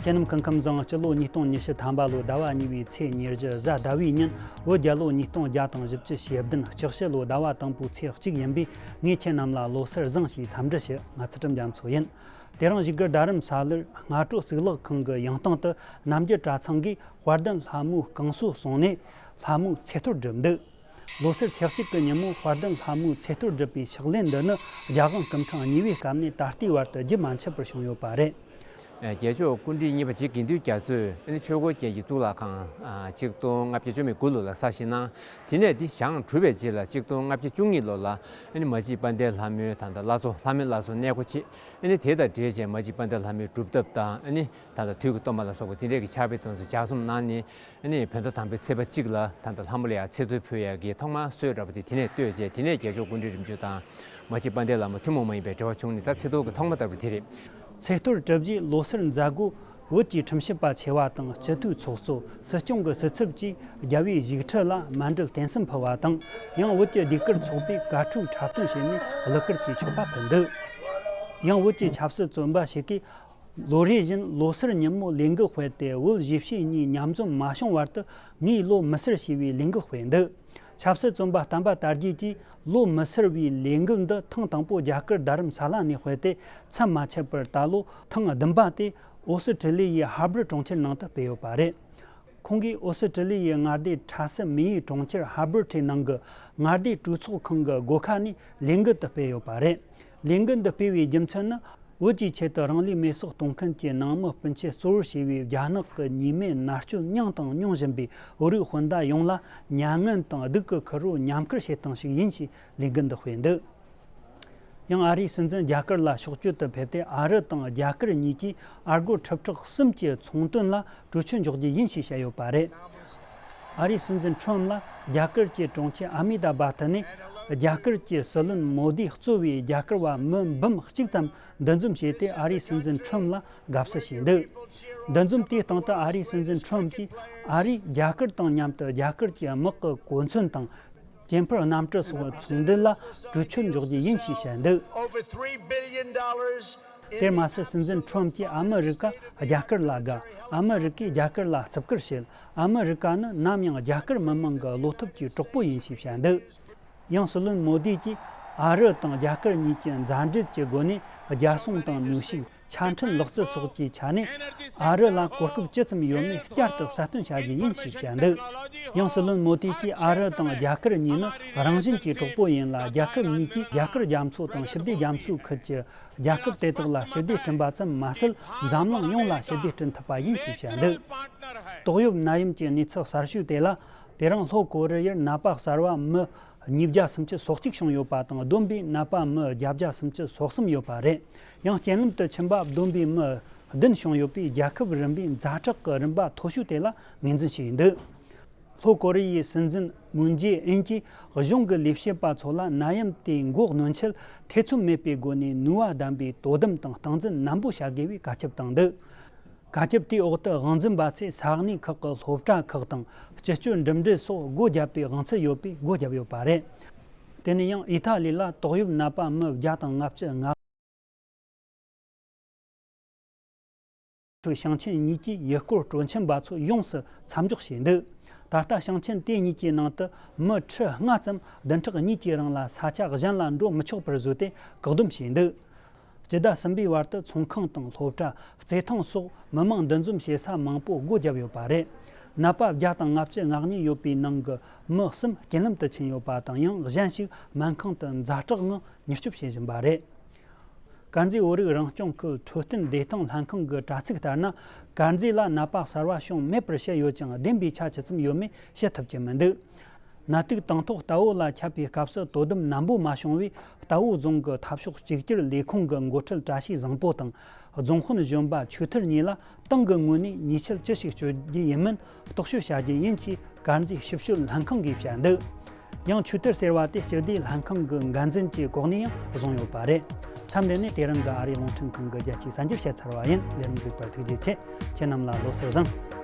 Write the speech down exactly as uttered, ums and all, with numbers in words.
ཁྱེད་རྣམས་སྐུ་ཁམས་བཟང་། སྤྱི་ལོ་ཉིས་སྟོང་ཉི་ཤུ་ཐམ་པ་ལོའི་ཟླ་བ་གཉིས་པའི་ཚེས་ཉེར་བཞི་གཟའ་ཟླ་བའི་ཉིན། བོད་རྒྱལ་ལོ་ཉིས་སྟོང་བརྒྱ་དང་བཞི་བཅུ་ཞེ་བདུན། ལྕགས་བྱི་ལོའི་ཟླ་བ་དང་པོའི་ཚེས་གཅིག་ཡིན་པས། ངས་ཁྱེད་རྣམས་ལ་ལོ་གསར་བཟང་ཞེས་འཚམས་འདྲི་ཞུ། ང་ཚུལ་ཁྲིམས་རྒྱ་མཚོ་ཡིན། དེ་རིང་བཞུགས་སྒར་རྡ་རམ་ས་ལར་སྔ་དྲོ་གཙུག་ལག་ཁང་གི་ཡང་སྟེང་དུ། རྣམ་རྒྱལ་གྲྭ་ཚང་གིས་དཔལ་ལྡན་ལྷ་མོའི་བསྐང་གསོ་སོང་ནས་ལྷ་མོའི་ཚེ་གཏོར་བསྒྲུབས་འདུག་ལོ་གསར་ཚེས་གཅིག་གི་ཉིན་མོ་དཔལ་ལྡན་ལྷ་མོའི་ཚེ་གཏོར་བསྒྲུབས་པའི་ཕྱག་ལེན་འདི་ནི། རྒྱལ་དབང་སྐུ་ཕྲེང་གཉིས་པའི་སྐབས་ནས་ད་ལྟའི་བར་དུ་རྒྱུན་མ་ཆད་པར་བྱུང་ཡོད་པ་རེད། རྒྱལ་མཆོག་སྐུ་ཕྲེང་གཉིས་པ་རྗེ་དགེ་འདུན་རྒྱ་མཚོས་ཨ་ནི་ཆོས་འཁོར་རྒྱལ་གྱི་གཙུག་ལག་ཁང་ཨ་ཆིག་སྟོང་ལྔ་བརྒྱ་བཅུ་མེད་དགུ་ལོ་ལ་གསར་བཞེངས་གནང་། དེ་ནས་འདི་བཞེངས་གྲུབ་པའི་རྗེས་ལ་ཆིག་སྟོང་ལྔ་བརྒྱ་བཅུ་གཉིས་ལོ་ལ་ཨ་ནི་མ་གཅིག་དཔལ་ལྡན་ལྷ་མོའི་ད་ལྟ་བླ་མཚོ་ལྷ་མོའི་བླ་མཚོ་གནས་སྒོ་ཕྱེ། ཨ་ནི་དེ་དང་འབྲེལ་བྱས་མ་གཅིག་དཔལ་ལྡན་ལྷ་མོའི་སྒྲུབ་ཐབས་དང་ཨ་ནི་ད་ལྟ་དུས་ཀྱི་གཏོར་མ་ལ་སོགས་པ་དེ་འདྲས་ཀྱི་ཕྱག་དཔེ་དེ་ཚོ་ལྗགས་རྩོམ་གནང་ནས། ཨ་ནི་བོད་ཟླ་དང་པོའི་ཚེས་པ་གཅིག་ལ་ད་ལྟ་ལྷ་མོ་ལ་ཡང་ཚེ་གཏོར་ཕུལ་ཡག་གི་ཐོག་མར་སྲོལ་འདྲ་པོ་དེ་དེ་ནས་བཏོད་བྱས། དེ་ནས་རྒྱལ་མཆོག་སྐུ་ཕྲེང་རིམ་བྱོན་དང་མ་གཅིག་དཔལ་ལྡན་ལྷ་མོ་ཐུན་མོང་མ་ཡིན་པའི་འབྲེལ་བ་བྱུང་ནས་ད་ཚེས་གཏོར་གྱི་ཐོག་མ་ལྟ་བུ་དེ་རེད། ཚེས་གཏོར་གྲུབ་རྗེས་ལོ་གསར་མཛད་སྒོ་བོད་ཀྱི་ཁྲིམས་ཞིབ་པ་ཆེ་བ་དང་སྤྱི་འཐུས་ཚོགས་གཙོ། སྲིད་སྐྱོང་གི་སྲིད་ཚབ་བཅས་རྒྱལ་བའི་བཞུགས་ཁྲི་ལ་མཎྜལ་རྟེན་གསུམ་ཕུལ་བ་དང་། ཡང་བོད་ཀྱི་ཟློས་གར་ཚོགས་པས་གར་ཁྲིགས་འཁྲབ་སྟོན་བྱས་ནས་གླུ་གར་གྱི་མཆོད་པ་ཕུལ་འདུག་ཡང་བོད་ཀྱི་ཆབ་སྲིད་བཙོན་པ་ཞིག་གིས། ལོ་རེ་བཞིན་ལོ་གསར་ཉིན་མོ་ལས་འགུལ་སྤེལ་ཏེ། བོད་གཞིས་བྱེས་གཉིས་མཉམ་འཛོམས་མ་བྱུང་བར་དུ་ངས་ལོ་མི་སེར་ཞེས་པའི་ལས་འགུལ་སྤེལ་འདུག་ཆབ་སྲིད་བཙོན་པ་བསྟན་པ་དར་རྒྱས་ཀྱིས་ལོ་མི་སེར་བའི་ལས་འགུལ་འདི་ཐེངས་དང་པོ་རྒྱ་གར་རྡ་རམ་ས་ལ་ནས་སྤེལ་ཏེ། མཚམས་མ་ཆད་པར་ད་ལོ་ཐེངས་བདུན་པ་དེ་ཨོ་སི་ཀྲི་ལི་ཡའི་ཧར་བར་གྲོང་ཁྱེར་ནང་དུ་སྤེལ་ཡོད་པ་རེད། ཁོང་གིས་ཨོ་སི་ཀྲི་ལི་ཡའི་མངའ་སྡེ་ཁྲ་སི་མེ་ཡི་གྲོང་ཁྱེར་ཧར་བར་ཁྲའི་ནང་གི་མངའ་སྡེའི་གྲོས་ཚོགས་ཁང་གི་སྒོ་ཁ་ནས་ལས་འགུལ་དུ་སྤེལ་ཡོད་པ་རེད། ལས་འགུལ་འདི་སྤེལ་བའི་རྒྱུ་མཚན་ནི། བོད་ཀྱི་ཆེད་དུ་རང་ལུས་མེ་སྲེག་གཏོང་མཁན་གྱི་ནང་མི་སྤུན་མཆེད་གཙོ་བོར་བྱས་པའི་རྒྱ་ནག་གི་ཉེས་མེད་མནར་གཅོད་མྱངས་དང་མྱོང་བཞིན་པའི་བོད་རིགས་སྤུན་ཟླ་ཡོངས་ལ་མྱ་ངན་དང་སྡུག་གི་ཁུར་བོ་མཉམ་ཁུར་བྱེད་སྟངས་ཤིག་ཡིན་ཞེས་ལས་འགུལ་འདི་སྤེལ་འདུག་ཡང་ཨ་རིའི་སྲིད་འཛིན་རྒྱ་གར་ལ་ཕྱོགས་བསྐྱོད་དུ་ཕེབས་ཏེ། ཨ་རི་དང་རྒྱ་གར་གཉིས་ཀྱིས་ཨ་སྒོར་ཁྲི་ཕྲག་གསུམ་གྱི་ཚོང་དོན་ལ་གྲོས་ཆོད་འཇོག་རྒྱུ་ཡིན་ཞེས་བཤད་ཡོད་པ་རེད། ཨ་རིའི་སྲིད་འཛིན་ཁྲོམ་ལ་རྒྱ་གར་གྱི་གྲོང་ཁྱེར་ཨ་མི་དཱ་བཱད་ནས་རྒྱ་གར་གྱི་སྲིད་བློན་མོ་དི་གཙོས་པའི་རྒྱ་གར་བ་མི་འབུམ་གཅིག་ཙམ་འདུ་འཛོམས་བྱས་ཏེ། ཨ་རིའི་སྲིད་འཛིན་ཁྲོམ་ལ་དགའ་བསུ་ཞུས་འདུག་འདུ་འཛོམས་དེའི་སྟེང་དུ་ཨ་རིའི་སྲིད་འཛིན་ཁྲོམ་གྱིས་ཨ་རིས་རྒྱ་གར་དང་མཉམ་དུ་རྒྱ་གར་གྱི་དམག་གི་གོ་མཚོན་དང་། སྐྱེ་འཕེལ་གནམ་གྲུ་སོགས་ཚོང་འབྲེལ་ལ་གྲོས་ཆོད་འཇོག་རྒྱུ་ཡིན་ཞེས་བཤད་འདུག Over three billion dollars. དེར་མ་ཟད། སྲིད་འཛིན་ཁྲོམ་གྱིས་ཨ་མི་རི་ཀ་རྒྱ་གར་ལ་དགའ། ཨ་མི་རི་ཀས་རྒྱ་གར་ལ་བརྩི་བཀུར་བྱེད། ཨ་མི་རི་ཀ་ནི་ནམ་ཡང་རྒྱ་གར་མི་དམངས་ཀྱི་བློ་ཐུབ་ཀྱི་གྲོགས་པོ་ཡིན་ཞེས་བཤད་འདུག་ཡང་སྲིད་བློན་མོ་དི་གྱིས་ཨ་རི་དང་རྒྱ་གར་གཉིས་ཀྱི་མཛའ་འབྲེལ་གྱི་སྒོ་ནས་རྒྱལ་སྲུང་དང་ནུས་ཤུགས། ཆ་འཕྲིན་ལག་རྩལ་སོགས་ཀྱི་ཆ་ནས་ཨ་རི་ལ་གོ་སྐབས་ཇི་ཙམ་ཡོད་མེད་བསྐྱར་དུ་གསལ་སྟོན་བྱ་རྒྱུ་ཡིན་ཞེས་བཤད་འདུག་ཡང་སྲིད་བློན་མོ་དི་གིས་ཨ་རི་དང་རྒྱ་གར་གཉིས་ནི་རང་བཞིན་གྱིས་གྲོགས་པོ་ཡིན་ལ། རྒྱལ་ཁབ་གཉིས་ཀྱིས་རྒྱ་གར་རྒྱ་མཚོ་དང་ཞི་བདེ་རྒྱ་མཚོའི་ཁུལ་གྱི་རྒྱལ་ཁབ་དེ་དག་ལ་ཞི་བདེ་བསྐྲུན་པ་ཙམ་མ་ཟད། འཛམ་གླིང་ཡོངས་ལ་ཞི་བདེ་བསྐྲུན་ཐུབ་པ་ཡིན་ཞེས་བཤད་འདུག་ཏོག་དབྱིབས་ནད་ཡམས་ཀྱི་གནས་ཚུལ་གསར་ཤོས་དེ་ལ། དེ་རིང་ལྷོ་ཀོ་རི་ཡར་ནད་པ་གསར་བ་མི་ཉིས་བརྒྱ་སུམ་ཅུ་སོ་གཅིག་བྱུང་ཡོད་པ་དང་། བསྡོམས་པས་ནད་པ་མི་བརྒྱད་བརྒྱ་སུམ་ཅུ་སོ་གསུམ་ཡོད་པ་རེད། ཡང་རྐྱེན་ལམ་དུ་ཕྱིན་པ་བསྡོམས་པས་མི་བདུན་བྱུང་ཡོད་པས། རྒྱལ་ཁབ་རིམ་པའི་ཛ་དྲག་གི་རིམ་པ་མཐོ་ཤོས་དེ་ལ་ངོས་འཛིན་བྱས་འདུག་ལྷོ་ཀོ་རི་ཡའི་སྲིད་འཛིན་མུན་ཇེ་ཨིན་གྱིས་གཞུང་གི་ལས་བྱེད་པ་ཚོ་ལ་ནད་ཡམས་དེའི་འགོ་གནོན་ཆེད་ཐེ་ཚོམ་མེད་པའི་སྒོ་ནས་ནུས་པ་ལྡན་པའི་དོ་དམ་དང་སྟངས་འཛིན་ནན་པོ་བྱ་དགོས་པའི་བཀའ་ཁྱབ་བཏང་འདུག་བཀའ་ཁྱབ་དེའི་འོག་ཏུ་དབང་འཛིན་པ་ཚོས་ས་གནས་ཁག་གི་སློབ་གྲྭ་ཁག་དང་སྤྱི་སྤྱོད་འགྲིམ་འགྲུལ་སོགས་སྒོ་བརྒྱབ་པའི་དབང་ཚད་ཡོད་པས་སྒོ་བརྒྱབ་ཡོད་པ་རེད། དེ་ནས་ཡང་ཨི་ཐ་ལི་ལ་ཏོག་དབྱིབས་ནད་པ་མི་བརྒྱ་དང་ལྔ་བཅུ་ང་གྲངས་ཞིང་ཆེན་གཉིས་ཀྱི་ཡུལ་སྐོར་སྤྲོ་འཆམ་པ་ཚོ་ཡོངས་སུ་མཚམས་འཇོག་བྱས་འདུག་ད་ལྟ་ཞིང་ཆེན་དེ་གཉིས་ཀྱི་ནང་དུ་མི་ཁྲི་ལྔ་ཙམ་བདུན་ཕྲག་གཉིས་ཀྱི་རིང་ལ་ས་ཆ་གཞན་ལ་འགྲོ་མི་ཆོག་པར་བཟོས་ཏེ་བཀག་སྡོམ་བྱས་འདུག་སྤྱི་ཟླ་གསུམ་པའི་བར་དུ་ཚོང་ཁང་དང་སློབ་གྲྭ། རྩེད་ཐང་སོགས་མི་མང་འདུ་འཛོམས་བྱེད་ས་མང་པོ་སྒོ་བརྒྱབ་ཡོད་པ་རེད། ནད་པ་བརྒྱ་དང་ལྔ་བཅུ་ང་གཉིས་ཡོད་པའི་ནང་གི་མི་གསུམ་རྐྱེན་ལམ་དུ་ཕྱིན་ཡོད་པ་དང་། ཡང་གཞན་ཞིག་སྨན་ཁང་དུ་ཛ་དྲག་ངང་མྱུར་སྐྱོབ་བྱེད་བཞིན་པ་རེད། དཀར་མཛེས་བོད་རིགས་རང་སྐྱོང་ཁུལ་འཕྲོད་བསྟེན་བདེ་ཐང་ལྷན་ཁང་གི་དྲ་ཚིགས་ལྟར་ན། དཀར་མཛེས་ལ་ནད་པ་གསར་བ་བྱུང་མེད་པར་བཤད་ཡོད་ཀྱང་། བདེན་པའི་ཆ་ཇི་ཙམ་ཡོད་མེད་བཤད་ཐུབ་ཀྱི་མི་འདུག་ནད་དུག་དང་ཐོག་རྟ་བོ་ལ་ཁྱབ་པའི་སྐབས་སུ་དོ་དམ་ནན་པོ་མ་བྱུང་བས། རྟ་བོ་རྫོང་གི་འཐབ་ཕྱོགས་གཅིག་གྱུར་ལས་ཁུངས་ཀྱི་འགོ་ཁྲིད་བཀྲ་ཤིས་བཟང་པོ་དང་། རྫོང་དཔོན་གཞོན་པ་ཆོས་ཐར་གཉིས་ལ་ཏང་གི་ངོས་ནས་ཉེས་ཆད་ཅི་ཞིག་གཅོད་རྒྱུ་ཡིན་མིན་རྟོག་དཔྱོད་བྱ་རྒྱུ་ཡིན་ཞེས་དཀར་མཛེས་ཞིབ་དཔྱོད་ལྷན་ཁང་གིས་བཤད་འདུག་ཡང་ཆོས་ཐར་ཟེར་བ་དེ་སྤྱི་བདེའི་ལྷན་ཁང་གི་འགན་འཛིན་གྱི་གོ་གནས་ཡང་བཟུང་ཡོད་པ་རེད། མཚམས་འདི་ནས་དེ་རིང་གི་ཨ་རིའི་རླུང་འཕྲིན་ཁང་གི་རྒྱལ་སྤྱིའི་གསར་འགྱུར་བཤད་ཚར་བ་ཡིན། ལས་རིམ་གཟིགས་པར་ཐུགས་རྗེ་ཆེ། ཁྱེད་རྣམས་ལ་ལོ་གསར་བཟང་།